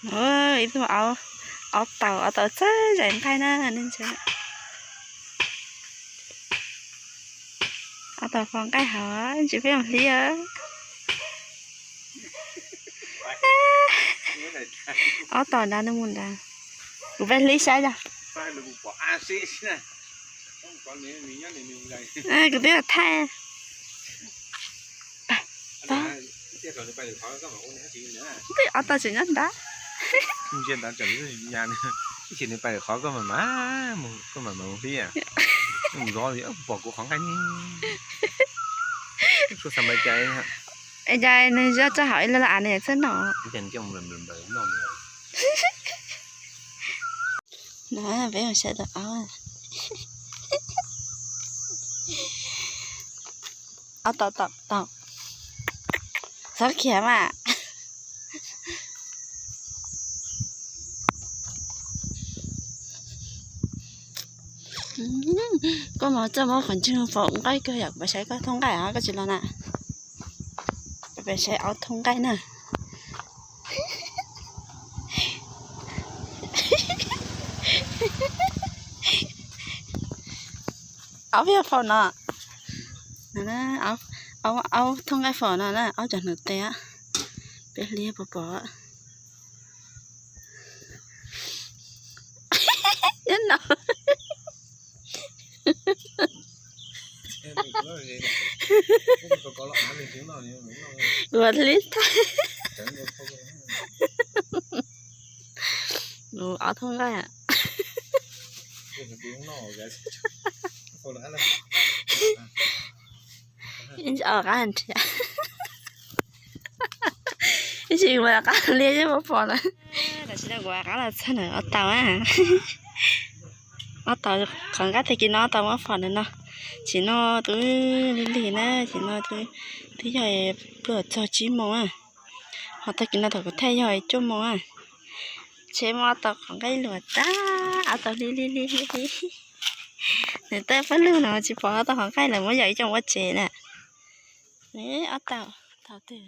Ib tug aub taus, aub taus txawj zais nqaij na. Aub taus faus nqaij hauv, tsis peb mus hlib. Aub taus nrad, nws mus nrad. Kuv peb hlib saib yog. Kuv twb thaij. Twb aub taus tseem nyob ntawd. Ib chim nws pais lawm qhov koj mam, koj mam mus hlib. Mus zov li pom kuv qhov nqaij ne. Cas nws zov tso hauv ib lo laj av nws txawj noj. No peb mus saib tus aub. Aub taus taus taus. Txhob khiav mas. Koj mus txawj muab qhov ntswg faus nqaij kawg yom, kuv pab saib koj thoob nqaij os, koj tsis los na. Kuv pab saib aub thoob nqaij na. Aub pheej faus no. Aub thoob nqaij faus no na, aub cov hneev tes. Peb hlib pom pom. Nyob no. Ua li thaij. Aub thoob nqaij. Ib ntsis qab nrhiav. Ib ntsis mus qab liab yeej muab pom lawm. Tam sim no kuv rov qab los txog ntawm aub taus. Aub taus qhov nqaij tag kis no aub taus muab pom ntawm no. Tsim no twb lig lig na, tsim no twb yog plaub txog tsib moos na. Ho tag kis no thaum kuv thaij yog cuaj moos na. Tsheb muab aub taus qhov nqaij luam tag, aub taus lig lig lig lig. Nws tej pab lug no tsis pom aub taus qhov nqaij lawm, muab yawm ib co ua tsev na. Aub taus, taus twg?